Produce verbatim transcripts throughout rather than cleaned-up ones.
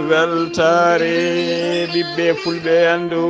Weltaare ɓiɓɓe fulɓe anndu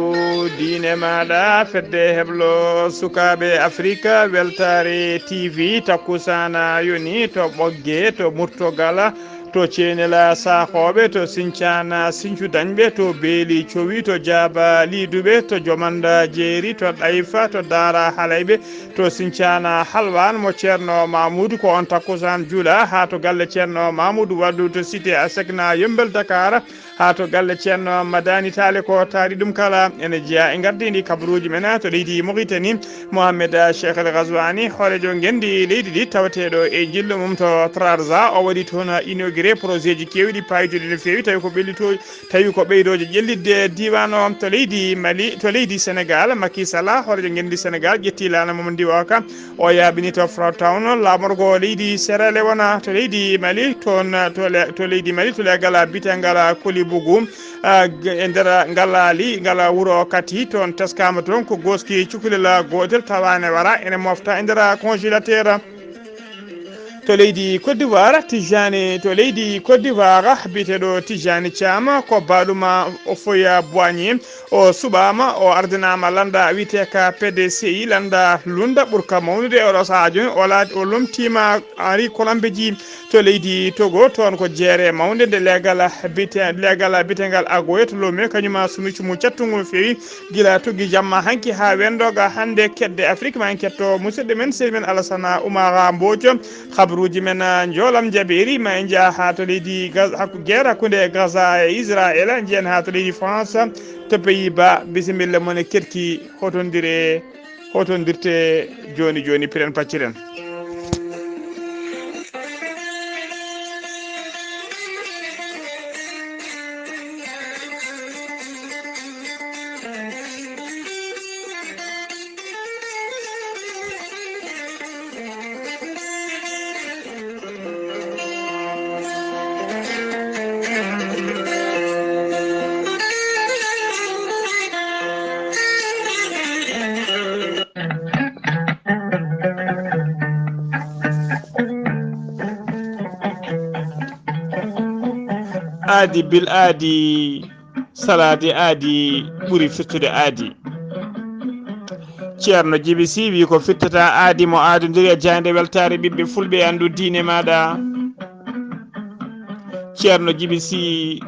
diine maaɗa, fedde heblo sukaaɓe Afrika, weltaare T V, takkusaana yoni to Ɓogge, to Murtogala, to Ceenela Saaxooɓe, to Sincana Sincu Dañɓe, to Beeli Cowi, to Jaaba Liiduɓe, to Jomanda Jeeri, to Ɗayfa, to Daara Halayɓe, to Sincana Halwaan mo Ceerno Mamuudu, ko on takkusaan juula haa to galle Ceerno Mamuudu Waddu to Cité Asecna Yembel Dakar, haa to galle Ceerno Madani Taale ko taari ɗum kala. Ene jeyaa e ngardiindi kabaruuji men to leydi Mauritanie, Mohamed Cheikh El Ghazouani, hooreejo ngenndi leydi ndi tawateeɗo e njillu mum to Trarza, o waɗi toon inauguré projet ji keewɗi paayduɗi no feewi, tawi ko ɓellitoo-, tawi ko ɓeydooje ƴellitde diiwaan o to leydi Mali, to leydi Senegal. Macky Sall, hooreejo ngenndi Senegal, ƴetti laana mum ndiwa ka, o yaaɓini to Freetown, laamorgo leydi Sierra Leone, to leydi Mali, toon, to le-, to leydi Mali, to leegal biyeteegal Kolibougou, ah, g-, e nder ngal laali, ngal wuro Kati, toon teskaama toon ko gooski cukalel gootel tawaane wara, ene mofta e nder congélateur. To leydi Côte d'Ivoire, Tijani, to leydi Côte d'Ivoire, biyeteeɗo Tijani Thiam, ko baaɗuma o Foya Boigny, o suɓaama, o ardinaama lannda wiyetee ka P D C I, lannda lunda ɓurka mawnude e oɗo sahaa jooni, o laati, o lomtiima Henri Colombeji to leydi Togo, toon ko jeere mawnde nde leegal bite-, leegal biyeteegal Agoye to Lomé, kañum ma sumiccumu cattungol feewi, gila tuggi jamma hanki haa wendooga hannde kedde Afrik. Ma en ketto musidɗo men, sehil men Alassane Oumar Mbodj. Habaruuji men, ah, njoolam jabeeri, ma en njaha haa to leydi Gaz-, hakku-, guerre hakkunde Gaza e Israël, njiyen haa to leydi France, to Pays-Bas. Bisimilla mon e keɗki, hotondire, hotondirte jooni jooni, piren pacciren. Aadi bil aadi, salaade aadi ɓuri firtude aadi. Ceerno Jibi Si wi ko firtata aadi mo aadondiri e jaaynde weltaare ɓiɓɓe fulɓe e anndu diine maaɗa. Ceerno Jibi Si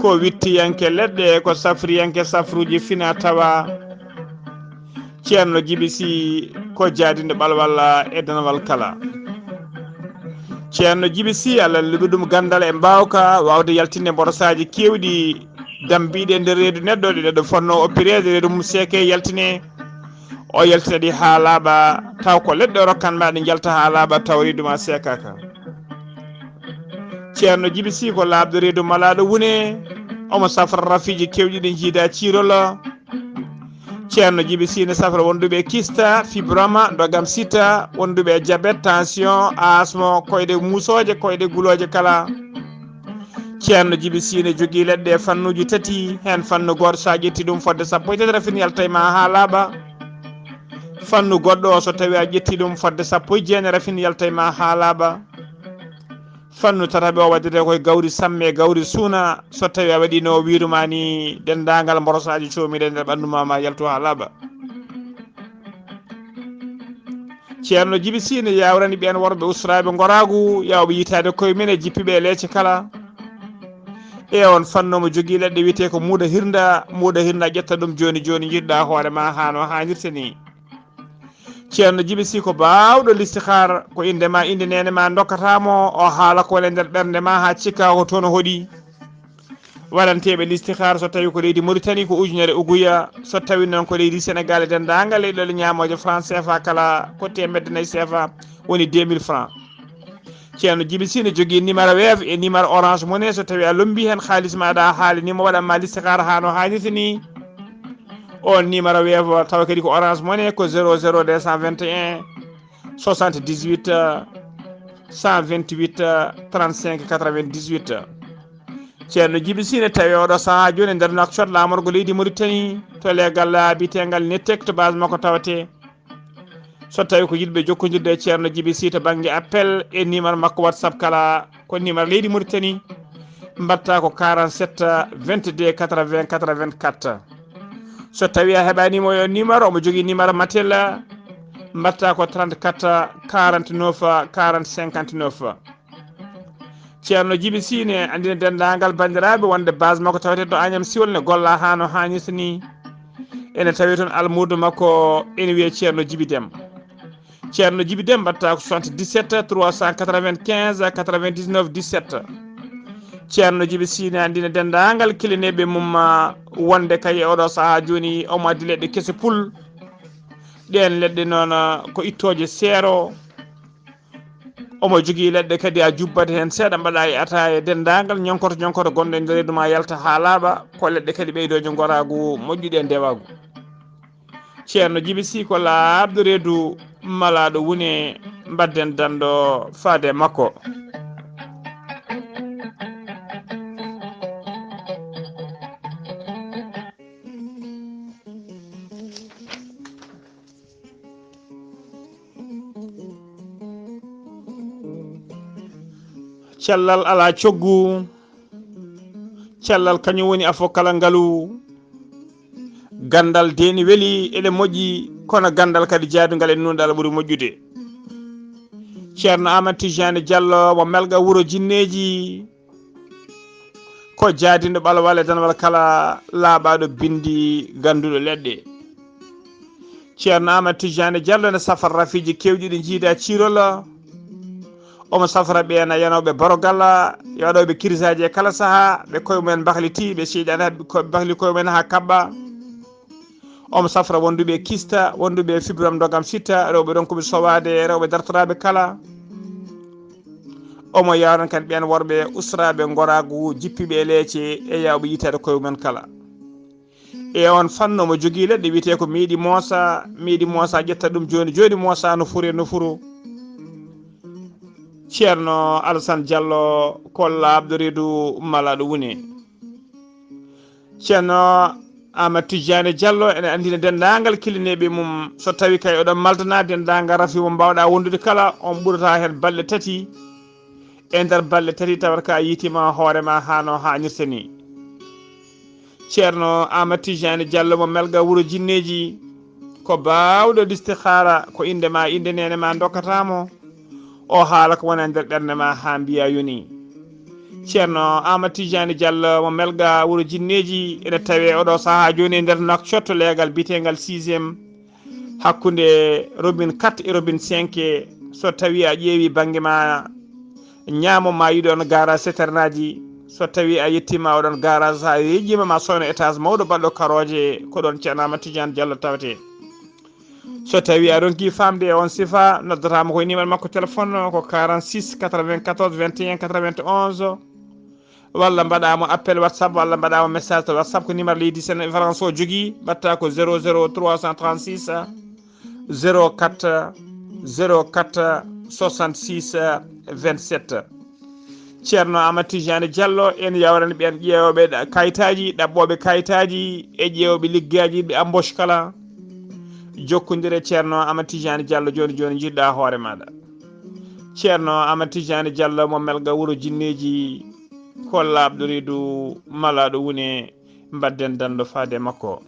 ko wittiyanke leɗɗe, ko safriyanke safruuji fina tawa. Ceerno Jibi Si ko jaadinɗo ɓalwal e danwal kala. Ceerno Jibi Si, Allah luɓi ɗum ganndal e mbaawka waawde yaltinde mborosaaji keewɗi dambiiɗi e nder reedu neɗɗo, ɗi neɗɗo fotnoo oppireede, reedu mum seekee yaltinee. O yaltina ɗi haa laaɓa, taw ko leɗɗe o rokkan ma ɗe njalta haa laaɓa, taw reedu ma seekaaka. Ceerno Jibi Si ko laaɓɗo reedu malaaɗo wune, omo safra rafiiji keewɗi ɗi njiida ciirol. Ceerno Jibi Si ne safra wonduɓe kista, fibroma, ndogam sita, wonduɓe diabète, tension, asmo, koyɗe muusooje, koyɗe gulooje kala. Ceerno Jibi Si ne jogii leɗɗe e fannuuji tati, heen fannu gooto so a ƴetti ɗum fodde sappo e tati rafin yalta e ma haa laaɓa. Fannu goɗɗo o so tawi a ƴetti ɗum fodde sappo e jeenayi rafin yalta e ma haa laaɓa. Fannu tataɓe o waɗiree koye gawri samme, gawri suuna, so tawi a waɗi no wiiruma ni, denndaangal mborosaaji coomiɗe nder ɓanndu ma, ma yaltu haa laaɓa. Ceerno Jibi Si ne yawrani ɓeen worɓe usraaɓe ngoraagu, yawɓe yitaade koye men e jippiɓe e leece kala. E on fannu omo jogii leɗɗe wiyetee ko muuɗa hirnda, muuɗa hirnda ƴetta ɗum jooni jooni, njiɗɗa hoore ma haa no haanirta ni. Ceerno Jibi Si ko baawɗo listixaar, ko innde ma, innde neene ma ndokkata mo, o haala ko woni e nder ɓernde ma haa cikka ko toon o hoɗi. Waɗanteeɓe listixaar, so tawi ko leydi Mauritanie ko ujunere uguya, so tawi noon ko leydi Senegal e denndaangal leyɗeele ñaamooje franc C F A kala ko teemedde nayi C F A, woni deux mille francs. Ceerno Jibi Si ne jogii numéro Wave e numéro Orange Money, so tawi a lombi heen haalis maaɗa, a haalini mo, waɗan ma listixaar haa no haanirta ni. On numéro Wave tawa kadi ko Orange Money ko zéro zéro deux cent vingt et un soixante-dix-huit cent vingt-huit trente-cinq quatre-vingt-dix-huit. Ceerno Jibi Si ne tawi oɗo sahaa jooni e nder Nouakchott, laamorgo leydi Mauritanie, to leegal biyeteengal Netek, to base makko tawetee. So tawi ko yiɗɓe jokkondirde e Ceerno Jibi Si to bannge appel e numéro makko WhatsApp kala, ko numéro leydi Mauritanie, mbatta ko quarante-sept vingt-deux quatre-vingts quatre-vingt-quatre. So tawi a heɓanimo yo numéro, omo jogii numéro Matela, mbatta ko trente-quatre quarante-neuf quarante cinquante-neuf. Ceerno Jibi Sine andina denndaangal banndiraaɓe wonde base makko tawete to Agnam Siwol ne golla haa no haanirta ni. Ene tawi toon almuudo makko ene wiyee Ceerno Jibi Dem. Ceerno Jibi Dem mbatta ko soixante-dix-sept trois cent quatre-vingt-quinze quatre-vingt-dix-neuf dix-sept. Ceerno Jibi Sine andina denndaangal kilineeɓe mum, ah, wonde kay e oɗo sahaa jooni omo addi leɗɗe kese pul. Ɗeen leɗɗe noon, ah, ko ittooje seero. Omo jogii leɗɗe kadi a jubbat heen seeɗa, mbaɗa e ataaya, denndaangal ñonkoto ñonkoto gonɗo e nder reedu ma yalta haa laaɓa. Ko leɗɗe kadi ɓeydooje ngoraagu, moƴƴuɗe e ndewaagu. Ceerno Jibi Sii ko laaɓɗo reedu, malaaɗo wune, mbaɗden danndo faade e makko. Cellal alaa coggu. Cellal kañum woni afo kala ngalu. Ganndal deeni weli, eɗe moƴƴi, kono ganndal kadi jaadungal e nuunɗal ɓuri moƴƴude. Ceerno Aamadu Tijaani Jallo mo Melga wuro jinneeji, ko jaadinɗo ɓalwal e danwal kala, laaɓaaɗo binndi, gannduɗo leɗɗe. Ceerno Aamadu Tijaani Jallo ene safra rafiiji keewɗi ɗi jiida ciirol. Omo safra ɓeen yanooɓe borogal, e waɗooɓe kirisaaji e kala sahaa, ɓe koye mumen mbahliti, ɓe seyɗaani, ɓe ko-, mbahli koye mumen haa kaɓɓa. Omo safra wonduɓe kista, wonduɓe fibrome ndogam sitta, rewɓe ronkuɓe sowaade, rewɓe dartoraaɓe kala. Omo yawran kadi ɓeen worɓe usraaɓe ngoraagu, jippiiɓe e leece, e yawɓe yitaade koye mumen kala. E oon fannu omo jogii leɗɗe wiyetee ko miiɗi moosa, miiɗi moosa ƴetta ɗum jooni jooni moosa no furu e no furu. Ceerno Alasan Jallo ko laaɓɗo reedu malaaɗo wune. Ceerno Aamadu Tijaani Jallo ene anndina denndaangal kilineeɓe mum, so tawi kay oɗon maldana denndaangal rafi mo mbaawɗa wondude kala, on ɓurata heen balɗe tati. E nder balɗe tati tawata ka a yiytiima hoore ma haa no haanirta ni. Ceerno Aamadu Tijaani Jallo mo Melga wuro jinneeji, ko baawɗo listixaara, ko innde ma, innde neene ma ndokkata mo. O haala ko woni e nder ɓernde ma haa mbiya yoni. Ceerno Aamadu Tijaani Jallo mo Melga wuro jinneeji, ene tawee oɗo sahaa jooni e nder Nouakchott, leegal biyeteengal sixième, hakkunde robinet quatre e robinet cinq. So tawi a ƴeewi bannge ma ñaamo, ma yiɗo on gaara citernaaji. So tawi a yettiima oɗon garage, so a yeeƴiima ma sooyno étage mawɗo baɗɗo karooje, ko ɗoon Ceerno Aamadu Tijaani Jallo tawetee. So tawi a ronki faamde e on sifa, noddataa mo ko e numéro makko téléphone ko quarante-six quatre-vingt-quatorze vingt et un quatre-vingt-onze, walla mbaɗaa mo appel WhatsApp, walla mbaɗaa mo message to WhatsApp, ko numéro leydi Sen-, France o jogii, mbaɗtaa ko zéro zéro trois cent trente-six zéro quatre zéro quatre soixante-six vingt-sept. Ceerno Aamadu Tijaani Jallo, en yawrani ɓeen ƴeewooɓe ɗa-, kayitaaji, ɗaɓɓooɓe kayitaaji e ƴeewooɓe liggaaji, ɓe embauche kala. Jokkondire Ceerno Aamadu Tijaani Jallo jooni jooni, njiɗɗa hoore maaɗa. Ceerno Aamadu Tijaani Jallo mo Melga wuro jinneeji, ko laaɓɗo reedu malaaɗo wune, mbaɗden danndo faade e makko.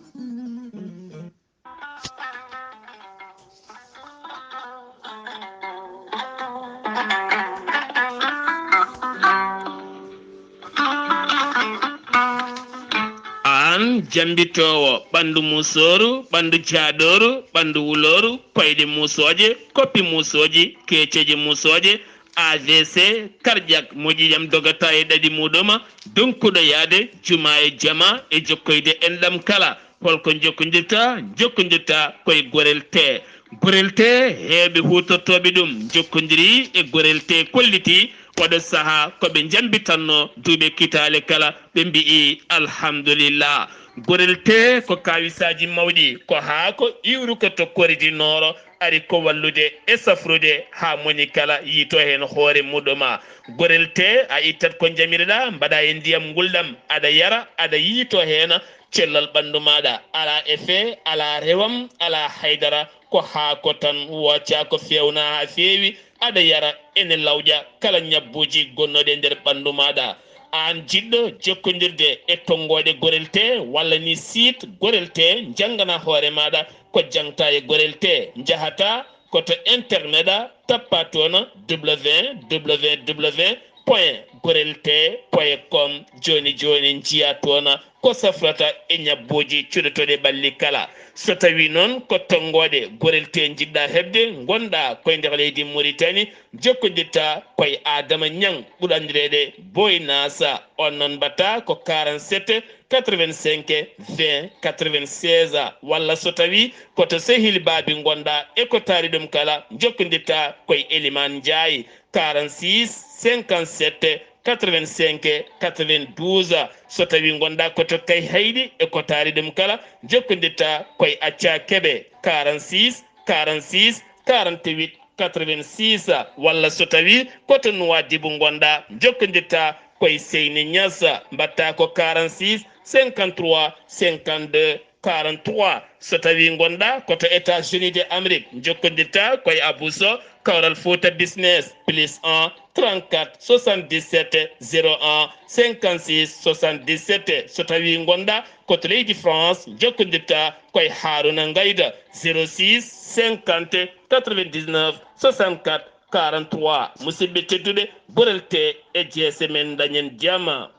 Aan jambitoowo ɓanndu musooru, ɓanndu jaadooru, ɓanndu wulooru, koyɗe musooje, koppi musooji, keeceeje musooje, A V C, cardiaque, moƴƴi jam dogata e ɗaɗi muɗuma, donkuɗo yaade juma e jama e jokkoyde enɗam kala. Holko jokkondirta? Jokkondirta koye Gorel Tee. Gorel Tee, heewɓe huutortooɓe ɗum njokkondiri e Gorel Tee, kolliti oɗo sahaa ko ɓe njambitanno duuɓi kitaale kala, ɓe mbi'i alhamdulillah. Gorel Tee ko kaawisaaji mawɗi, ko haako iwruko to koridi nooro, ari ko wallude e safrude haa moni kala yiito heen hoore muɗuma. Gorel Tee, a ittat ko njamireɗa, mbaɗa e ndiyam ngulɗam, aɗa yara, aɗa yiito heen cellal ɓanndu maaɗa, alaa effet, alaa rewam, alaa haydara, ko haako tan, wooca ko feewna haa feewi, aɗa yara, ene lawƴa kala ñabbuuji gonnooɗi e nder ɓanndu maaɗa. Aan jiɗɗo jokkondirde e tonngooɗe Gorel T walla ni siit Gorel T, njanngana hoore maaɗa ko jangta e Gorel T. Njahata ko to internet a, tappa toon www point gorel t point com. Jooni jooni njiya toon ko safrata e ñabbooji cuɗotooɗi ɓalli kala. So tawii noon ko tonngooɗe Gorel T njiɗɗa heɓde, ngonɗa koye nder leydi Mauritanie, jokkondirta koye Adama Ñang, ɓurɗo anndireede Boy Nasa. On noon mbaɗta ko quarante-sept quatre-vingt-cinq vingt quatre-vingt-seize, walla so tawii ko to sehil baabi ngonɗa e ko taari ɗum kala, jokkondirta koye Eliman Njaay, quarante-six cinquante-sept quatre-vingt-cinq quatre-vingt-douze. So tawii ngonɗa ko to Kayhayɗi e ko taari ɗum kala, jokkondirta koye Acca Keɓe, quarante-six quarante-six quarante-huit quatre-vingt-six, walla so tawii ko to Nuwaadibu ngonɗa, jokkondirta koye Seyni Ñas, mbaɗta ko quarante-six cinquante-trois cinquante-deux quarante-trois. So tawii ngonɗa ko to États-Unis de Amérique, jokkondirta koye Abou Sow, Kawral Fouta Business, plus un trente-quatre soixante-dix-sept zéro un cinquante-six soixante-dix-sept. So tawii ngonɗa ko to leydi France, jokkondirta koye Haruna Ngayda, zéro six cinquante quatre-vingt-dix-neuf soixante-quatre quarante-trois. Musidɓe tedduɓe, Gorel T e jeese men, dañen jam.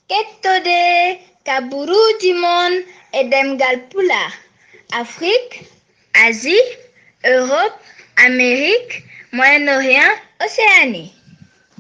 Kettode kaburuuji mon e ɗemngal Pulaar, Afrik, Asie, Europe, Amérique, Moyen-Orient, Océanie.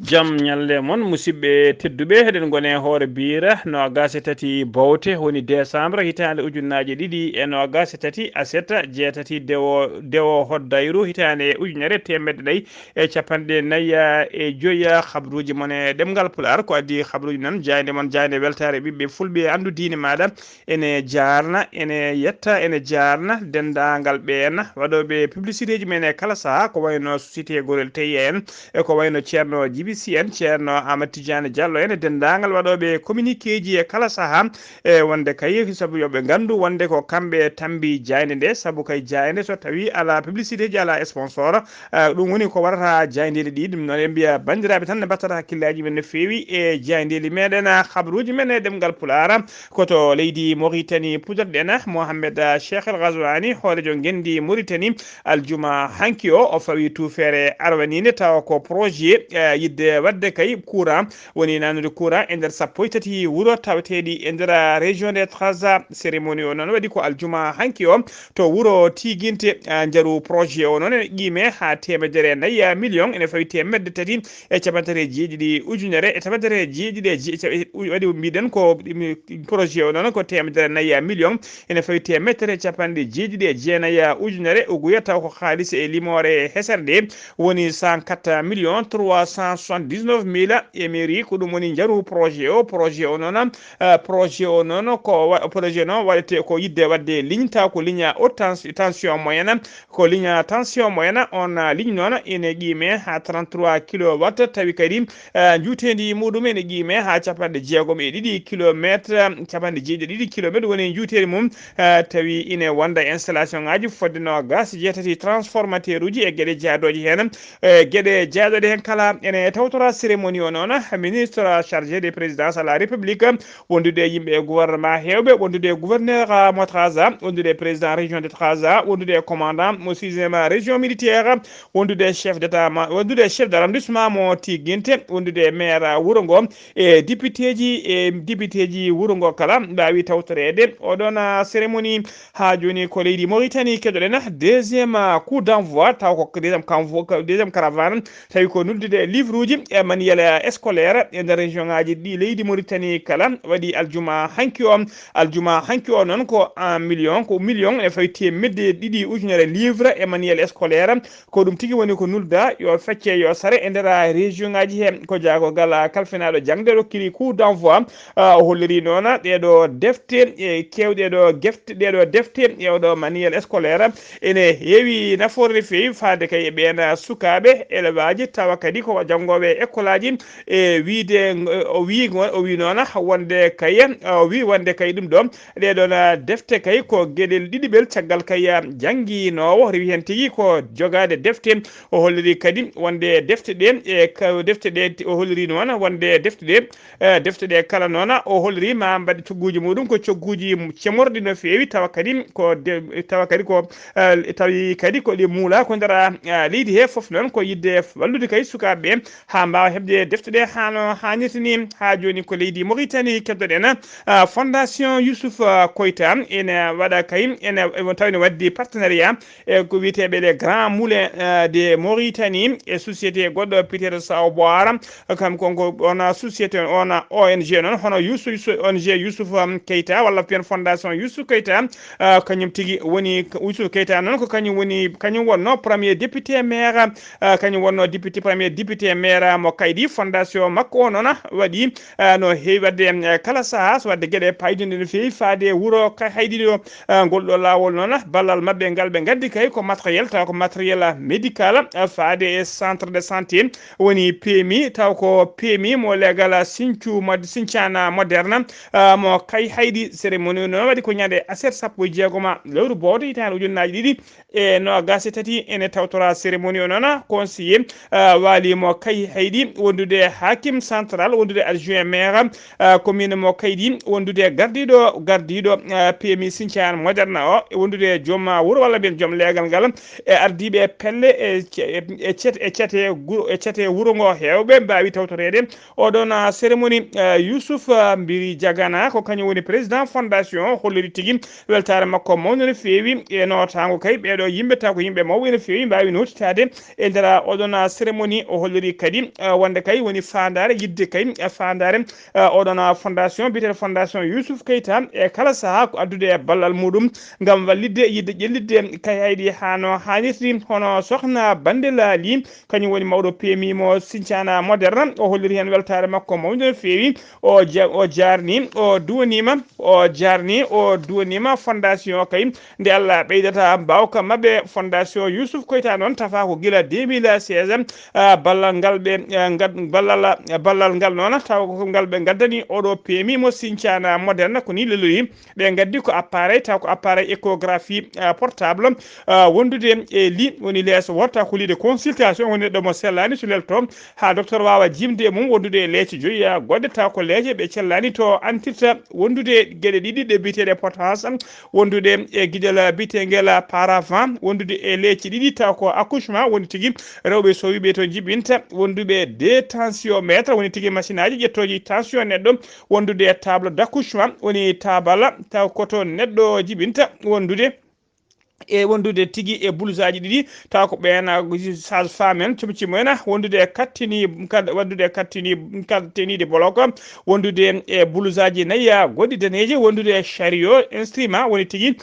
Jam ñalle mon, musidɓe tedduɓe, eɗen ngoni e hoore biire noogaas e tati Bowte, woni décembre, hitaande ujunnaaje ɗiɗi e noogaas e tati, aset jeetati dewo, dewo hoddayru, hitaande ujunere teemedde nayi e capanɗe nayi e joyi. Habruuji mon e ɗemngal Pulaar, ko adii habruuji noon, jaaynde mon, jaaynde weltaare ɓiɓɓe Fulɓe, anndu diine maaɗa, ene jaarna, ene yetta, ene jaarna denndaangal ɓeen waɗooɓe publicité ji men e kala sahaa, ko wayno Société Gorel T I en, e ko wayno Ceerno Jibi Si en, Ceerno Amadou Tidiane Diallo en, e denndaangal waɗooɓe communiqué ji e kala sahaa, e wonde kay, sabu yo ɓe nganndu wonde ko kamɓe tammbi jaaynde nde, sabu kay jaaynde so tawii alaa publicité ji, alaa sponsor, eh, ɗum woni ko warata jaayndeeji ɗi. Ɗum noon, en mbiya banndiraaɓe tan ne mbattata hakkillaaji men no feewi e jaayndeeji meɗen, ah, habruuji men e ɗemngal Pulaar. Ko to leydi Mauritanie puɗɗorɗen, Mohamed, ah, Cheikh El Ghazouani, hooreejo ngenndi Mauritanie, aljuma hanki o, o fawi tuufeere arwaniinde, tawa ko projet, eh, yiɗde waɗde kay courant, woni nanude courant e nder sappo e tati wuro taweteeɗi e nder région de Trarza. Cérémonie o noon waɗi ko aljuma hanki o to wuro Tiginte, ah, njaru projet o noon ene qiime haa teemedere nayi million, ene fawi teemedde tati e capanɗe tati e jeeɗiɗi ujunere e teemedere jeeɗiɗi e je-, e, waɗi mbiɗen ko, mm, projet o noon ko teemedere nayi million, ene fawi teemedere e capanɗe jeeɗiɗi e jeenayi ujunere uguya, taw ko haalis e limoore hesere nde woni cent quatre millions trois cent soixante-dix-neuf mille e mairie. Ko ɗum woni njaru projet o. Projet o noon, eh, projet o noon ko wa-, projet noon waɗete ko yiɗde waɗde ligne, taw ko ligne haute tens-, tension moyenne, ko ligne tension moyenne. On, ah, ligne noon ene qiime haa trente-trois kilowatt, tawi kadi, ah, njuuteendi muɗum ene qiime haa capanɗe jeegom e ɗiɗi kilometre, capanɗe jeeɗiɗi kilometre woni njuuteendi mum, ah, tawi ine wonda installation ngaji fodde noogaas e jeetati transformateur uji e geɗe jaadooje heen. E geɗe jaadooje heen kala ene tawtora cérémonie o noon, ministre chargé de présidence à la République, wondude e yimɓe e gouvernement heewɓe, wondude e gouverneur, ah, mo Trarza, wondude e président région de Trarza, wondude e commandant mo sixième région militaire, wondude e chef d'état ma, wondude e chef d'arrondissement mo Tiginte, wondude e maire, ah, wuro ngo, e député ji, e député ji wuro ngo kala mbaawi tawtoreede oɗon, ah, cérémonie. Haa jooni ko leydi Mauritanie keɗoɗen deuxième, ah, coup d'envoi, taw ko deuxième convo-, deuxième caravane, tawi ko noddude livre uji e manuel scolaire e nder région ngaji ɗi leydi Mauritanie kala. Waɗi aljuma hanki o. Aljuma hanki o noon ko un million, ko million e fawi teemedde ɗiɗi ujunere livre e manuel scolaire. Ko ɗum tigi woni ko nulda yo fecce, yo sare e nder région ngaji he. Ko jaago gala kalfinaaɗo jaŋde rokkiri coup d'envoi. Ah, o holliri noon ɗeeɗo defte, e kewɗe ɗo gefte, ɗeeɗo defte e oɗo manuel scolaire ene heewi nafoore no feewi faade kay e ɓeen sukaaɓe elewaaji, tawa kadi ko janngo ɓe école aji e wiide, o wi o wi noona wonde kay o wi wonde kay ɗum ɗo ɗee ɗoon defte kay ko geɗel ɗiɗi ɓel caggal kay jannginoowo rewi heen tigi ko jogaade defte. O holliri kadi wonde defte ɗe e defte ɗe o holliri noona wonde defte ɗe defte ɗe kala noona o holliri ma mbaɗe cogguuji muɗum ko cogguuji cemorɗi no feewi tawa kadi ko tawa kadi ko tawi kadi ko ɗi muula ko ndara leydi he fof noon ko yidde wallude kay sukaaɓe ɓe haa mbaawa heɓde defte ɗe hano haanirta ni. Haa jooni ko leydi Mauritanie keddoɗen fondation Youssouf Koyta ene waɗa kay ene tawi ne waddi partenariat e ko wiyeteeɓe les grands moulins de Mauritanie e société goɗɗo piteeɗo Saw Boara. Kam konko on société on O N G noon hono Youssouf ONG Youssouf Keita walla piyen fondation Youssouf Keita kañum tigi woni Youssouf Keita noon ko kañum woni kañum wonno premier député maire kañum wonno député premier député maire mo kaydi fondation makko o noon waɗi no heewi wadde kala saha so wadde gueɗe payɗinɗe no feewi faade e wuuro hayɗiɗo ngol ɗo lawol noon ballal mabɓe ngal ɓe gaddi kay ko matériel taw ko matériel médical faade e centre de santé woni P M I taw ko P M I mo legal Sinthiou mod Sinthiana moderne mo kay haydi cérémonie noon waɗi ko ñande aset sappo e jeegoma lewru bowto hitande ujunnaji ɗiɗi e nogas e tati ene tawtora cérémonie o noon conseiller waalimo kay haydi wondude hakim central wondude adjoint maire commune mo kaydi wondude gardiɗo gardiɗo P M I Sinthiane moderne o e wondude joom wuro walla mbiyen joom leegal ngal e ardiɓe pelle e e cete e cete wuro ngo hewɓe mbawi tawtoreede oɗon cérémonie Youssouf Mbiri Diagana ko kañum woni président fondation holliri tigi weltaare makko mawde no feewi e nootaango kay ɓeeɗo yimɓe taw ko yimɓe mawɓe no feewi mbaawi nootitaade e nder oɗon cérémonie o holliri kadi wonde kay woni faandaare yidde kay faandaare oɗon fondation biyeteeɗo fondation Youssouf Keita e kala saha ko addude e ballal muɗum ngam wallitde yidde ƴellitde kay hayɗi hano haanirti hono sohna bande laali kañum woni mawɗo P M I mo Sinthiana moderne o holliri heen weltaare makko mawde no feewi o ja- o jaarni o duwanima o jaarni o duwanima fondation o kay nde Allah ɓeydata mbawka maɓɓe fondation Youssouf Koyta noon tafa ko gila deux mille seize ballal ngal ɓe ballal ballal ngal noon taw ko ngal ɓe gaddani oɗo P M I mo Sinthiana moderne ko ni lelori ɓe gaddi ko appareil taw ko appareil échographie portable wondude e li woni leeso worta ko liide consultation woni neɗɗo mo sellani so lelto ha docteur wawa jimde e mum wondude e leece joyi goɗɗe taw ko leece ɓe cellani to antirta wondude gueɗe ɗiɗi ɗe biteɗe potence wondude e guiƴal bitengel paravent wondude e leece ɗiɗi taw ko accouchement woni tigui rewɓe sowiɓe to jibinta wonduɓe deux tensiométre woni tigui machine aji ƴettoji tension neɗɗo wondude e table d'accouchement woni tabala taw koto neɗɗo jibinta wondude e wondude tigi e bulusaji ɗiɗi taw ko ɓen sage femme en comci mumen wondude e kattini wondude e kattini kattinide boloko wondude e bulusaji nayyi goɗɗi daneji wondude e chariot instrument woni tigi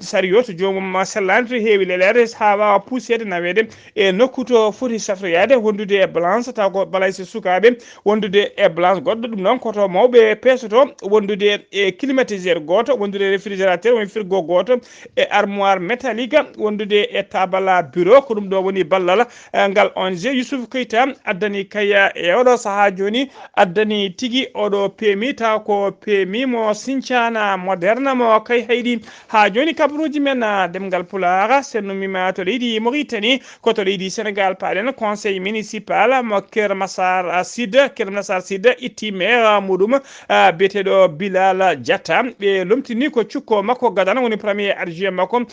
chariot to jomum sellani to heewi lelede ha wawa poussede nawede e nokku to foti safroyade wondude e balance taw ko balance sukaɓe wondude e balance goɗɗo ɗum noon koto mawɓe pesoto wondude e climatiseur goto wondude e réfrigérateur woni frigo goto e armoire métallique wondude e tabala bureau ko ɗum ɗo woni ballal ngal O N G Youssouf Keita addani kaya e oɗo saaha joni addani tigi oɗo P M I taw ko P M I mo Sinthiana moderne mo kay haydi ha joni kabaruji men demgal Pulaar sennumima to leydi Mauritanie ko to leydi Sénégal paɗen conseil municipal mo Kër Massar Sud Kër Massar Sud itti maire muɗum biyeteɗo Bilal Diatta ɓe lomtini ko cukko makko gadano woni premier adjoint makko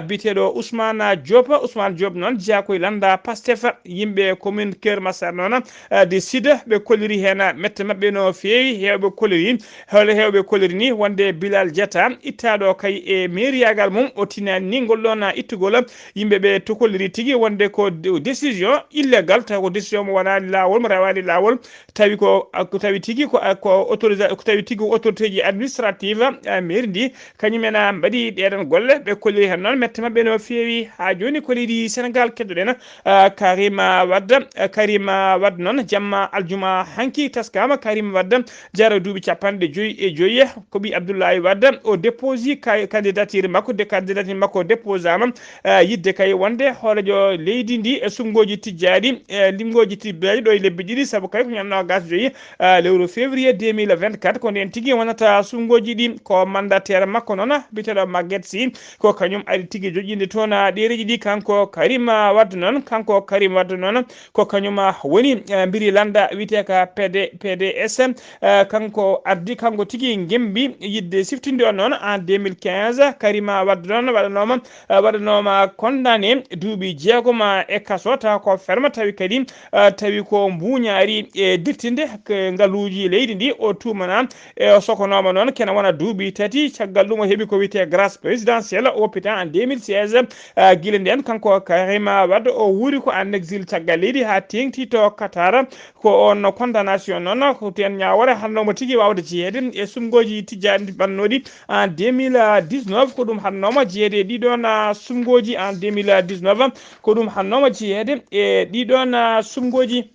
biyeteɗo Ousmane Diop Ousmane Diop noon jeeya koye lannda Pastef yimɓe commune Kër Massar noon du Sud ɓe kolliri heen mette maɓɓe no feewi hewɓe kolliri hol hewɓe kolliri ni wonde Bilal Diatta ittaɗo kay e mairiyagal mum o tinani ni ngol ɗon ittugol yimɓe ɓe to kolliri tigi wonde ko décision illégale taw ko décision mo wonani lawol mo rewani lawol tawi ko tawi tigi ko ko autorisé ko tawi tigi ko autorité ji administrative mairie ndi kañum en mbaɗi ɗeɗon golle ɓe kolliri hen noon mette maɓɓe no feewi. Haa jooni ko leydi Senegal keddoɗen, ah, Karima Wade. Ah, Karima Wade noon, jamma aljuma hanki taskama Karima Wade jara duuɓi capanɗe joyi e joyi. Ko ɓii Abdoulaye Wade, o déposi kay candidature makko, de candidature makko déposama, ah, yidde kay wonde hoorejo leydi ndi e suɓngooji tijjaaɗi, e limngooji tijjaaɗi ɗo e lebbi ɗiɗi, sabu kay ko ñande noogas joyi, ah, lewru février deux mille vingt-quatre, ko nden tigi wonata suɓngooji ɗi. Ko mandataire makko noon, biyeteeɗo Maguette Sy, ko kañum ari tigi joƴƴinde toon, ah, ɗereeji ɗi. Kanko Karim, ah, Wade noon, kanko Karim Wade noon, ko kañum, ah, woni, eh, mbiri lannda wiyetee ka P D, P D S. Eh, kanko ardi, kanko tigi ngembi yidde siftinde on noon en deux mille quinze. Karim Wade noon waɗanooma, eh, waɗanooma condamné duuɓi jeegom e kaso, tawa ko ferme, tawi kadi, eh, tawi ko mbuuñaari e dirtinde k-, ngaluuji leydi ndi. O tuumanaa e o sokonooma noon kene wona duuɓi tati. Caggal ɗum o heɓi ko wiyetee grâce présidentielle, o woppita en deux mille seize. Ah, gila ndeen, kanko Karima Wade, o wuuri ko en exil caggal leydi haa teeŋti to Qatar. Ko on condamnation noon, ko teen ñaawoore hannoomo tigi waawde jeyeede e suɓngooji tijjaaɗi bannooɗi en deux mille dix-neuf. Ko ɗum hannoomo jeyeede e ɗiɗoon, ah, suɓngooji en deux mille dix-neuf. Ko ɗum hannoomo jeyeede e ɗiɗoon, ah, suɓngooji.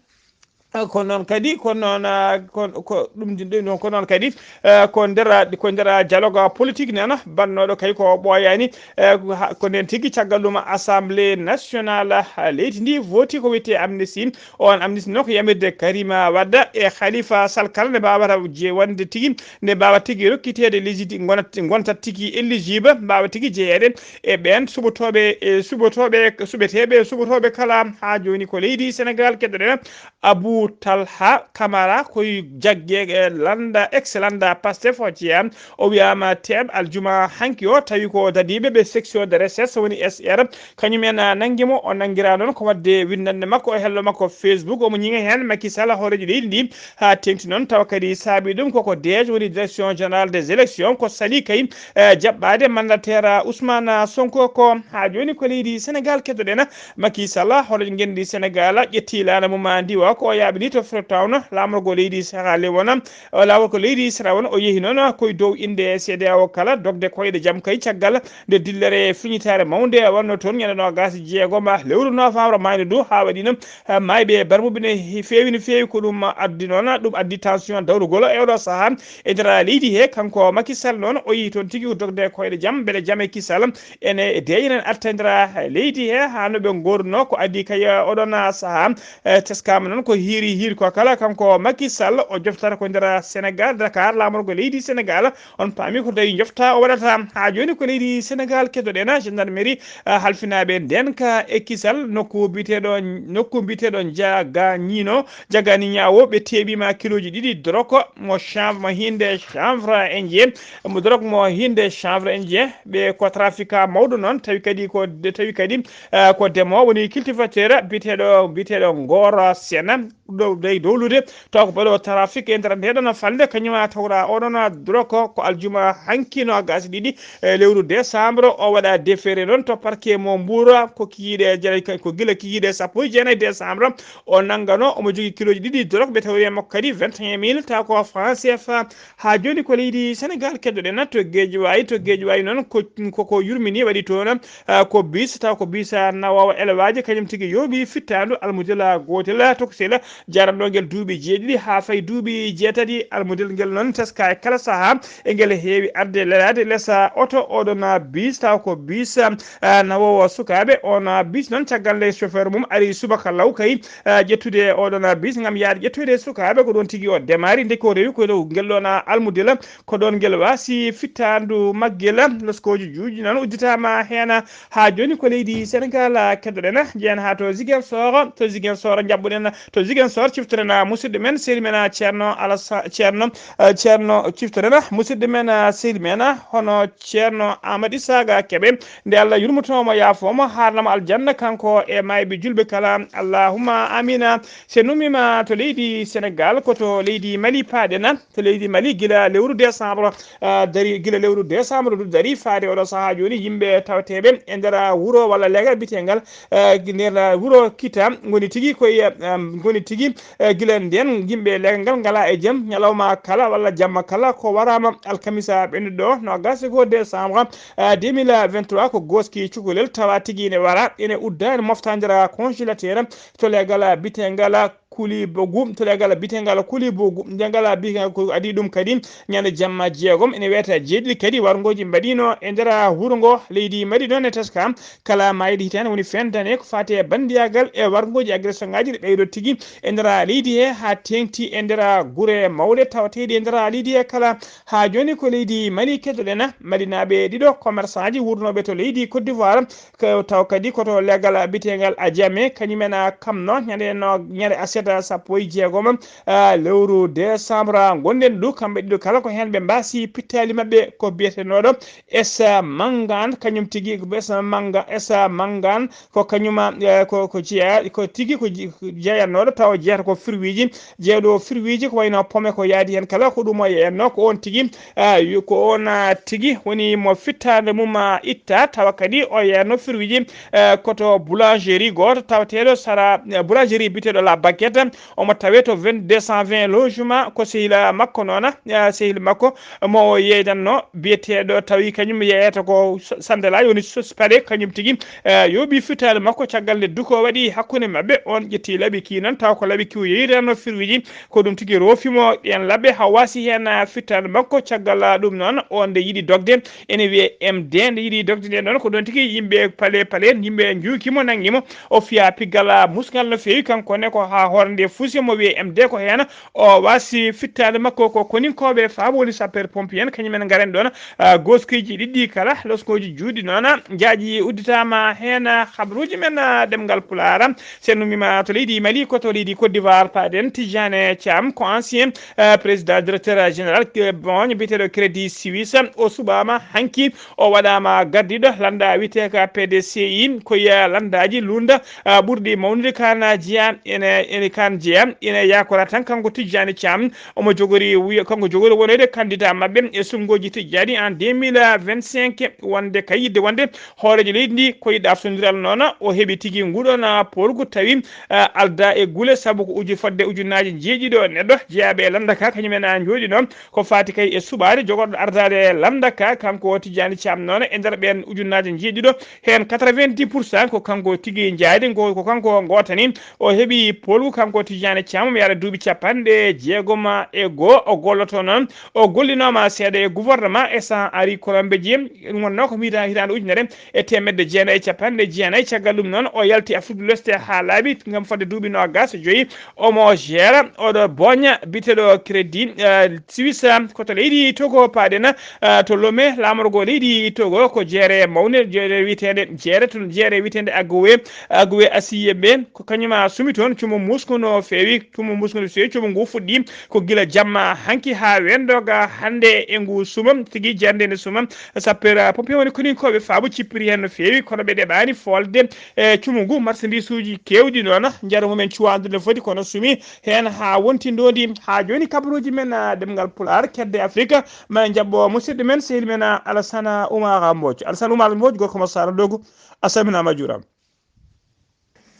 Ah, ko noon kadi, ko noon, ah, ko, ko ɗum din ɗum, ko noon kadi, eh, ko nder, ko nder dialogue politique nana bannooɗo kay ko ɓooyaani, eh, ko ha-, ko nden tigi caggal ɗum Assemblée nationale, ah, leydi ndi voti ko wiyetee amnistie. On amnistie noon ko yamirde Karima Wade e Khalifa Sall kala nde mbaawata je wonde tigi, nde mbaawa tigi rokkiteede légiti-, ngonat-, ngontat tigi éligible, mbaawa tigi jeyeede e ɓeen suɓotooɓe, e suɓotooɓe, suɓeteeɓe, suɓotooɓe kala. Haa jooni ko leydi Senegal keddoɗen. Abou Talha Camara, koye jagge, eh, lannda, ex lannda Pastef o jeyaa. O wiyaama teeɓ aljuma hanki o, tawi ko dadiiɓe ɓe section de recherche, woni S R, kañum en, ah, nanngi mo. O nanngiraa noon ko waɗde winndannde makko e hello makko Facebook. Omo ñiŋa heen Macky Sall, hooreejo leydi ndi, haa teeŋti noon, tawa kadi saabii ɗum koko DEJ, woni Direction Générale des Élections, ko salii kay, eh, jaɓɓaade mandataire Ousmane Sonko ko. Haa jooni ko leydi Senegal keddoɗen. Macky Sall, hooreejo ngenndi Senegal, ƴetti laana mum ndiwa ko o yaaɓini to Freetown, laamorgo leydi Sierra Leone. O laawol ko leydi Sierra Leone, o yehi noon koye dow innde C E D E A O kala, dogde koyɗe jam kay caggal nde dillere fiñitaare mawnde wonno toon ñande noogas e jeegom lewru novembre maayno du, haa waɗi noon, eh, maayɓe barmuɓe ne he-, feewi no feewi. Ko ɗum addi noon, ɗum addi tension dawrugol e oɗo sahaa e nder leydi he. Kanko Macky Sall noon, o yehi toon tigi dogde koyɗe jam, mbele jam e kisal ene deeƴanen arta e nder leydi he, haa no ɓe ngooruno. Ko adii kay, eh, oɗon, ah, sahaa, eh, teskaama noon ko hiiri hiiri ko kala, kanko Macky Sall o joftata ko nder Senegal, Dakar, laamorgo leydi Senegal. On paami ko tawi njofta o waɗata. Haa jooni ko leydi Senegal keddoɗen, gendarmerie, eh, halfinaaɓe ndeenka e kisal nokku biyeteeɗo, nokku biyeteeɗo Jagañino, Jagañiñaawo, ɓe teeɓiima kilooji ɗiɗi doroko mo chanvre, mo hiinde chanvre indien, mo dorok mo hiinde chanvre indien. Ɓe ko trafiquant mawɗo noon, tawi kadi ko de-, tawi kadi, eh, ko deemo woni cultivateur biyeteeɗo, biyeteeɗo Ngor Sena. Ɗo dey dowlude, taw ko baɗo trafic e nder ndeɗon falnde, kañum a tawra oɗon dorok ko aljuma hanki noogas e ɗiɗi, eh, lewru décembre. O waɗa déféré noon to parquet mo Mbour, ko kikiiɗe jara-, ko gila kikiiɗe sappo e jeenayi décembre. O nanngano, omo jogii kilooji ɗiɗi dorok, ɓe tawri e makko kadi vingt et un mille, taw ko franc C F A. Haa jooni ko leydi Senegal keddoɗen to Guédiawaye. To Guédiawaye noon ko, ko, ko yurmini waɗi toon, ah, ko bis, taw ko bis, ah, nawoowo élevage, kañum tigi yooɓi fittaandu almudel, ah, gootel, ah, tokosel, jaranɗo ngel duuɓi jeeɗiɗi haa fayi duuɓi jeetati. Almudel ngel noon teska e kala sahaa, e ngel heewi arde lelaade lesa oto oɗon, ah, bis, taw ko bis, ah, nawoowo sukaaɓe. On, ah, bis noon caggal nde chauffeur mum ari subaka law kay, ah, ƴettude oɗon, ah, bis ngam yaade ƴettoyde sukaaɓe, ko ɗoon tigi o demaari. Ndeke o rewi ko dow ngel ɗoon, ah, almudel, ko ɗoon ngel waasi fittaandu maggel. Loskooji juuji noon udditaama heen. Haa jooni ko leydi Senegal keddoɗen, njeyen haa to Ziguinchor. To Ziguinchor njaɓɓuɗen, to Ziguinchor ciftoɗen musidɗo men, sehil men, Ceerno Alasa-, Ceerno, eh, Ceerno, ciftoɗen musidɗo men, eh, sehil men, hono Ceerno Amadou Isaga Kebe. Nde Allah yurmoto mo, yaafo mo, haarna mo aljanna, kanko e maayɓe julɓe kala. Allahumma amina. So en ummiima to leydi Senegal, ko to leydi Mali paaɗen. To leydi Mali, gila lewru décembre, ah, dari, gila lewru décembre du dari faade oɗo sahaa jooni, yimɓe tawateeɓe e nder wuro walla leegal biyeteegal, ah, nder wuro Kita ngoni tigi koye, ah, ngoni tigi, e gila nden yimɓe leegal ngal ngala e jam ñalawma kala walla jamma kala ko waraama alkamisa ɓennuɗo noogas e goo décembre, e deux mille vingt-trois, ko gooski cukalel tawa tigi ene wara, ene udda, ene mofta nder congélateur to leegal bitengal Kulibogu, to leegal bitengal Kulibogu, nde ngal bitengal ko adii ɗum kadi ñande jamma jeegom ene weeta jeeɗiɗi kadi warngooji mbaɗiino e nder wuro ngo leydi Mali ɗon e teska kala maayde hitaande woni fentane ko faati e banndiyagal e warngooji agression ngaji ɗi ɓeydo tigi e nder leydi he haa teeŋti e nder gure mawɗe tawateeɗi e nder leydi he kala. Haa jooni ko leydi Mali keddoɗen, Malinaaɓe ɗiɗo commerçant ji wurnooɓe to leydi Côte d'Ivoire, ko taw kadi ko to leegal biteegal Adjamé, kañumen a kamno ñande no, ñande aset sappo e jeegom, a, lewru décembre ngonɗen ɗo, kamɓe ɗiɗo kala ko heen ɓe mbaasi pittaali maɓɓe ko biyetenooɗo Esa Mangan, kañum tigi ko Esa Manga, Esa Mangan ko kañuma, e, ko, ko jeya, ko tigi ko ji-, ko jeyatnooɗo tawa jeyata ko firwiiji, jeyɗo firwiiji ko wayno pome ko yaadi heen kala ko ɗum o yeyanno ko on tigi, a, yo-, ko on, a, tigi woni mo fittaande mum, a, itta tawa kadi o yeyanno firwiiji, e, ko to boulangerie gooto tawateeɗo sara, e, boulangerie biyeteeɗo La Baguette, omo tawee to vingt-deux cent vingt logement, ko sehila makko noon, a, sehil makko mo o yeedanno biyeteeɗo tawi kañum yeyata ko s-, sandalaji woni sos paɗe kañum tigi, e, yooɓi fittaali makko caggal nde duko waɗi hakkunde maɓɓe, on ƴetti laɓi ki noon taw ko laɓi ki o yeeyiranno firwiji ko ɗum tigi roofimo ɗen laɓe ha wasi hen, a, fittaali makko caggal, a, ɗum noon on nde yiɗi dogde ene wiye M D nde yiɗi dogde nde noon ko ɗon tigi yimɓe pale pale yimɓe juukimo nangimo o fiya piggal, a, musgal no feewi kanko ne ko ha hoore nde fuusi mo wiye M D ko heen o wasi fittaali makko ko koninkooɓe faabo woni sapeur pompier en kañumen ngaren ɗoon, a, gooskiji ɗiɗɗi kala loskooji juuɗi noon jaaji udditaama heen, a, habruuji men, a, ɗemngal pulaar. Sen numima to leydi Mali ko to leydi Côte d'Ivoire paaɗen Tijane Thiam ko ancien, a, président directeur général, e, bon biyeteeɗo Crédit Suisse o suɓaama hanki o waɗaama gardiiɗo lannda wiyeteeka P D C I ko ya lanndaaji lunda, a, ɓurɗi mawnude kan jeya ene, ene kan jeya ene yakora tan kanko Tijjani Thiam omo jogori wiya kanko jogori wonede candidat maɓɓe e sunngoji tijjani en deux mille vingt-cinq wonde kay yidde wonde hooreejo leydi ndi ko yiɗa sondiral noon o heɓi tigi nguɗon polgu tawi, a, alda e gule sabu ko uju fodde ujunnaaji jeeɗiɗo neɗɗo jeyaaɓe e lannda ka kañumen a jooɗi noon ko faati kay e suɓaade jogorɗo ardaade lannda ka kanko Tijjani Thiam noon e nder ɓeen ujunnaaji jeeɗiɗo heen quatre-vingt-dix pour cent ko kanko tigi jaadi ngo ko kanko gootani o heɓi polgu kanko Tijjani Thiam mi ara duuɓi capanɗe jeegom e goo o golloto noon o gollinooma seeɗa e gouvernement e san ari korombe ji ɗum wonnoo ko mbiita hitaande ujunere e teemedde jeenayi e capanɗe jeenayi caggal ɗum noon o yalti Afrique de l'Ouest haa laaɓi ngam fodde duuɓi noogas e joyi omo jeera oɗo booña biyeteeɗo Crédit, eh, Suisse, ko to leydi Togo paaɗen, eh, to Lomé, laamorgo leydi Togo, ko jeere mawnde, jeere wiyeteende, jeere to jeere wiyeteende Agowe, Agowe Asiye ɓe, ko kañum a sumi toon, cumu musku no feewi, cumu musku no feewi, cumu ngu fuɗɗi ko gila jamma hanki haa weendoga hannde e ngu suma, tigi jannde nde suma, sapeur pompier woni koninkooɓe faabo cippiri heen no feewi, kono ɓe ɗeɓaani foolde, e cumu ngu, marchandise uji keewɗi noon, njaru mumen cuwaandu no foti, kono sumi heen haa wonti ndoondi. Haa jooni kabaruuji men, a, ɗemngal Pulaar, kedde Afrika, ma en njaɓɓo musidɗo men, sehil men, a, Alassane Oumar Mbodj. Alassane Oumar Mbodj, gorko mo Saara Dogo, a salminaama, a juuraama.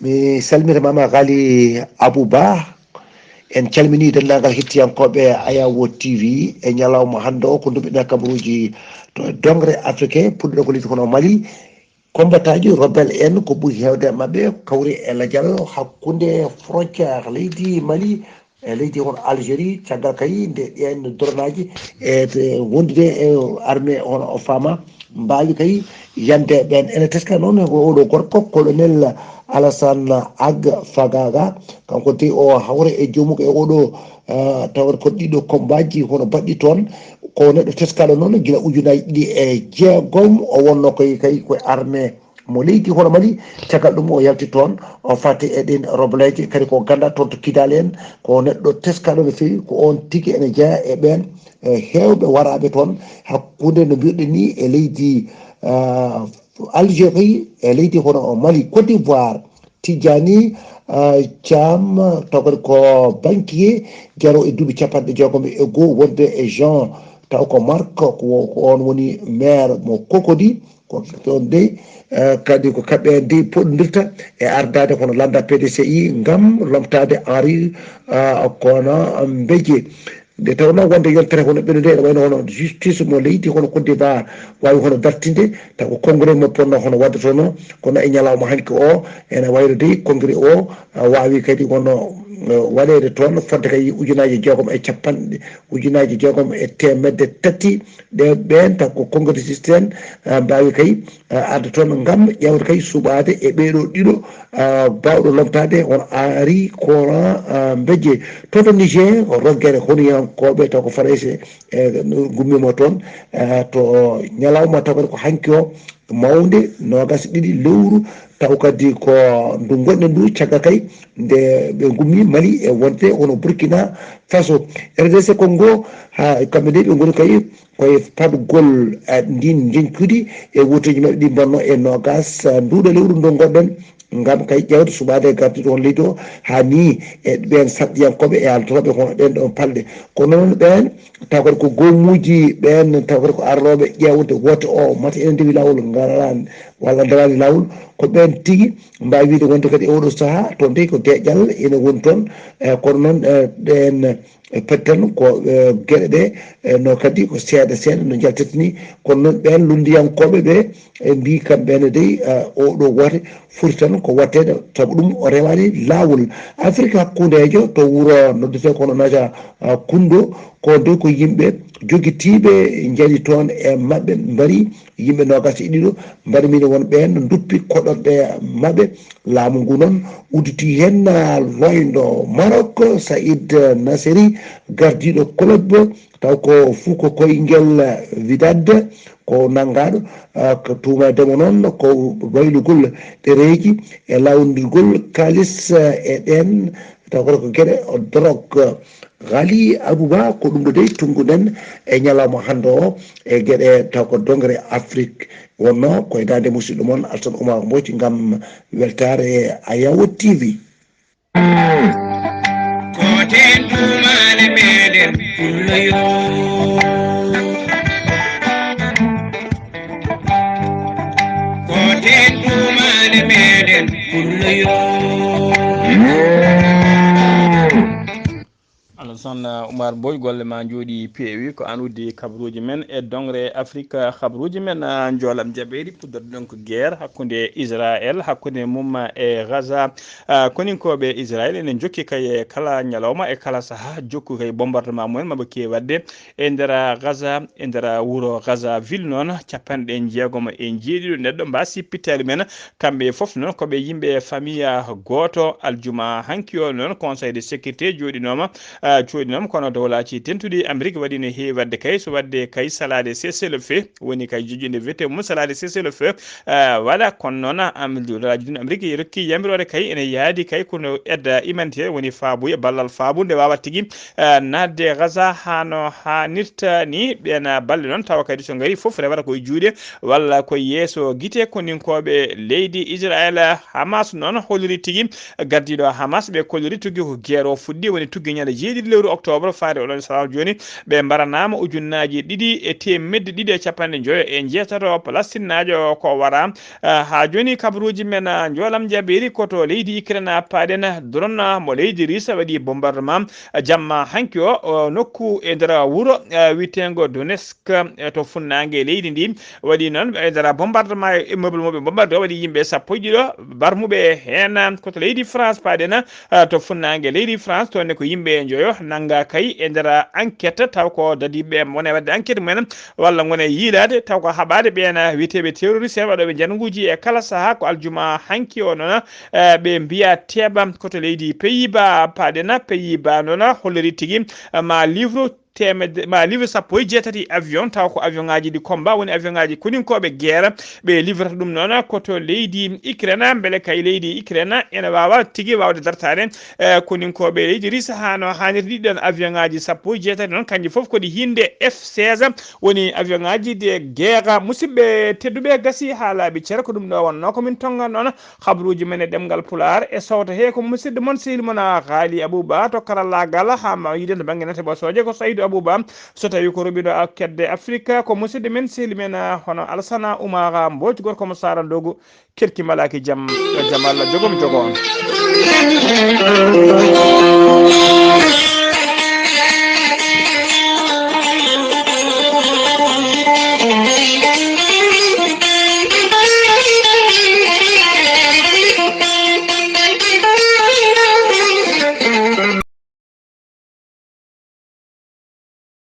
Mi salmita Mama Ghali Abou Ba. En calminii denndaangal hettiyankooɓe Ayawo T V e ñalawma hannde o, ko nduɓɓiɗen kabaruuji to dongre Afrique, puɗɗiɗo ko leydi hono Mali. Kombataaji rebel en ko ɓuri heewde e maɓɓe kawri e lajal hakkunde frontière leydi Mali e leydi hono Algérie, caggal kay nde ɗeen dronaaji e te wondude e armée hono o faama mbaawi kay yande ɓeen. Ene teska noon e oɗo gorko, colonel Alassane Ag Fagaga, kanko dey o hawra e joomum e oɗo, ah, tawata ko ɗiɗo kombaaji hono baɗɗi toon. Ko neɗɗo teskaaɗo noon gila ujunnaaji ɗiɗi e jeegom, o wonno koye kay koye armée mo leydi hono Mali. Caggal ɗum o yalti toon, o fati e ɗin roboleeje, kadi ko ganda toon to Kidal en, ko neɗɗo teskaaɗo no feewi, ko on tigi ene jeyaa e ɓeen, e heewɓe waraaɓe toon, hakkunde no mbiruɗen ni e leydi, ah, Algérie, e leydi hono Mali, Côte d'Ivoire, Tijani, ah, Thiam, taw kadi ko banquier, jaro e duuɓi capanɗe jeegom e goo, wonde e Jean, taw ko Marc, ko, ko on woni maire mo Cocody, Ɗon dey, eh, kadi ko kamɓe dey poɗondirta e ardaade kono lannda P D C I ngam lomtaade Henri, eh, Konan Bédié. Nde tawnoo wonde yontere hono ɓeɗo nde ene wayno hono justice mo leydi hono Côte d'Ivoire waawi hono dartinde, taw ko congrès mo ponno hono waɗde toon o, kono e ñalawma hanki o ene wayno dey congrès o, eh, waawi kadi hono, eh, waɗeede toon fodde kay ujunaaji jeegom e capanɗe, ujunaaji jeegom e teemedde tati. Ɗe ɓeen taw ko congressiste en, eh, mbaawi kay, eh, arde toon ngam ƴeewde kay suɓaade e ɓeeɗo ɗiɗo, eh, baawɗo lomtaade on Henri Konan, eh, Bédié. Toon to Niger, roggere honiyankooɓe taw ko Farayse, eh, gummiima toon, eh, to ñalawma taw kadi ko hanki o, mawnde noogas e ɗiɗi lewru, taw kadi ko ndu ngonɗen ndu caggal kay nde ɓe ngummi Mali e wonde hono Burkina Faso. R D C Congo, ha kamɓe nde ɓe ngoni kay koye paɗgol, eh, ndin njeñcudi e wuuteeji maɓɓe ɗi mbonno e noogas, eh, nduuɗo lewru ndu ngonɗen, ngam kay ƴeewde suɓaade gardiiɗo on leydi o, haa ni e ɓeen sarɗiyankooɓe e haaltotooɓe hono ɗeen ɗoon palɗe. Kono noon ɓeen, taw kadi ko goomuuji ɓeen, taw kadi ko arrooɓe ƴeewde woote o, mate ene ndewi laawol, ngaraani walla ndaraani laawol, ko ɓeen tigi mbaawi wiyde wonde kadi e ooɗoo sahaa, toon dey ko deeƴal ene woni toon, eh, kono noon, eh, ɗeen e pettan ko, eh, geɗe ɗe, eh, no kadi ko seeɗa seeɗa no njaltata ni. Kono noon ɓeen lunndiyankooɓe ɓe, eh, mbii kamɓe ne dey, eh, oɗo woote foti tan ko watteede, sabu ɗum o rewaani laawol. Afrik hakkundeejo to wuro noddetee kono Naja, eh, Kundo, ko dey ko yimɓe jogitiiɓe njaɗi toon e maɓɓe mbari yimɓe noogas e ɗiɗo mbaɗa miin won ɓeen nduppi koɗorɗe maɓɓe. Laamu ngu noon udditi heen, ah, loyndo Maroc, Saïd Nasseri, gardiiɗo club, taw ko Fuko Koyngel Wydad, ko nanngaaɗo, ah, ko tuumaade mo noon ko waylugol ɗereeji e laawondirgol kaalis, ah, e ɗeen taw kono ko geɗe drogue. Ghali Abouba, ko ɗum ɗo dey tunnguɗen e ñalawma hannde o e geɗe taw ko dongre Afrique wonno ko e daande musidɗo mon Alsan Oumar Mbodj ngam weltaare Ayawo T V. Ko ten tuumaale meɗen pullo yo. Ko ten tuumaale meɗen pullo yo. Alassane Oumar Boy, golle ma njooɗi peewi. Ko aan uddi kabaruuji men e dongre Afrique. Kabaruuji men, ah, njoolam jaɓeeri, puddorɗen ko guerre hakkunde Israël, hakkunde mum e Gaza. Ah, koninkooɓe Israël ene njokki kay e kala ñalawma e kala saha jokku kay bombardement mumen maɓe keewi waɗde e nder Gaza, e nder wuro Gaza ville noon, capanɗe jeegom e jeeɗiɗo neɗɗo mbaasi pittaali men. Kamɓe fof noon ko ɓe yimɓe famille gooto. Aljuma hanki o noon Conseil de sécurité jooɗinooma, ah, jooɗinooma kono dowlaaji dentuɗi Amérique waɗi no heewi waɗde kay, so waɗde kay salaade cessez-le-feu, woni kay joƴƴinde wiyetee mum salaade cessez-le-feu, ah, waɗa. Kono noon am dowlaaji ɗin Amérique rokki yamiroore kay ene yaadi kay kono aide humanitaire woni faabuye ballal faabu nde waawa tigi, ah, naatde Gaza haa no haanirta ni. Ɓeen, ah, balle noon tawa kadi so ngari fof rewata koye juuɗe walla ko yeeso gite koninkooɓe leydi Israel. Hamas noon holliri tigi, gardiiɗo Hamas ɓe kolliri tigi ko guerre o fuɗɗi, woni tuggi ñande jeeɗiɗi lewru octobre faade oɗon salaam jooni. Ɓe mbaranaama ujunnaaji ɗiɗi e teemedde ɗiɗi e capanɗe njoyo e njeetato Palestinnaajo ko wara. Ah, haa jooni kabaruuji men, ah, njoolam jabeeri ko to leydi Ukraine paaɗen drone, ah, mo leydi Russe waɗi bombardement, ah, jamma hanki o, o nokku e nder wuro, ah, wiyeteengo Donetsk. K-, e to funnaange leydi ndi. Waɗi noon e nder bombardement e immeuble mo ɓe bombarde o waɗi yimɓe sappo e ɗiɗo barmuɓe heen ko to leydi France paaɗen, eh, to funnaange leydi France. Toon ne ko yimɓe njoyo nannga kay e nder enquête taw ko dadiiɓe ngone waɗde enquête mumen walla ngone yiilaade taw ko haɓaade ɓeen wiyeteeɓe terroriste en waɗooɓe njannguuji e kala sahaa. Ko aljuma hanki o noon, eh, ɓe mbiya teeɓa ko to leydi Pays-Bas paaɗen. Pays-Bas noon holliri tigi, eh, ma livre teemedde ma livre sappo e jeetati avion taw ko avion ngaji ɗi combat woni avion ngaji koninkooɓe guerre. Ɓe livrata ɗum noon ko to leydi Ukraine mbele kay leydi Ukraine ene waawa tigi waawde dartaade, eh, koninkooɓe leydi Russe haa no haanirta. Ɗiɗon avion ngaji sappo e jeetati noon kanji fof ko ɗi hinde F seize woni avion ngaji de guerre. Musidɓe tedduɓe, gasi haa laaɓi cere, ko ɗum ɗo wonno ko min tongan noon. Habaruuji men e ɗemngal Pulaar e sowto he ko musidɗo mon sehil mon Haali Abouba to karallaagal, haa ma yiiden to bannge nate ɓosooje ko Saydu Abuba, so tawi ko ruɓiɗo a kedde Afrika, ko musidɗo men, sehli men, ah, hono Alsana Umara Mbooc, gorko mo Sara Ndogu, kerki malaki jam, yo jam Allah jogom jogo on.